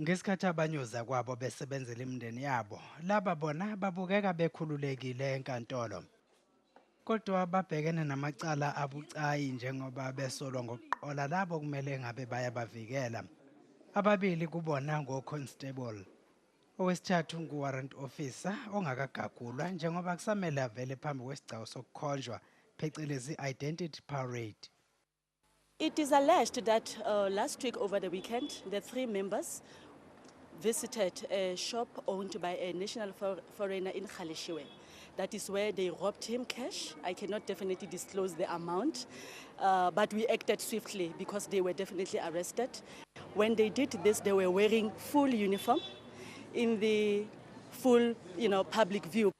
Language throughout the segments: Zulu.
Ngesikhathi abanye ozakwabo besebenzela imindeni yabo, laba bona babukeka bekhululekile enkantolo. Kodwa babhekene namacala abucayi njengoba besolwa ngokuqola labo kumele ngabe bayabavikela. Ababili kubona ngo-constable. Owesithathu ngu-warrant officer ongakagagulwa njengoba kusamele avele phambi kwesigcawu sokukhonjwa, phecelezi identity parade. It is alleged that last week over the weekend, the three members visited a shop owned by a national foreigner in Galeshewe. That is where they robbed him cash. I cannot definitely disclose the amount, but we acted swiftly because they were definitely arrested. When they did this, they were wearing full uniform in the full public view.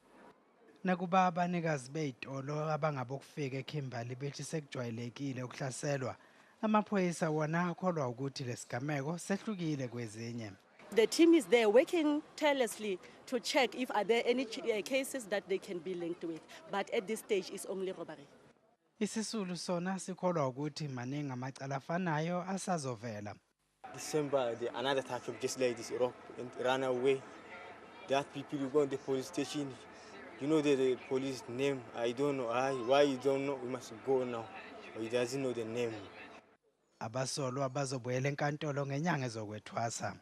Nakuba abanikazi bezitolo abangabokufika eKimberley bethi sekujwayelekile ukuhlaselwa, amaphoyisa wona akholwa ukuthi lesigameko sehlukile kwezinye. The team is there working tirelessly to check if are there any cases that they can be linked with. But at this stage, it's only robbery. Isisulu sona sikholwa ukuthi maningi amacala afanayo asazovela. December, the another type of just like this rob and run away. That people you go to the police station, you know the police name. I don't know. Why you don't know? We must go now. Or he doesn't know the name. Abasolwa bazobuyela enkantolo ngenyanga ezokwethwasa.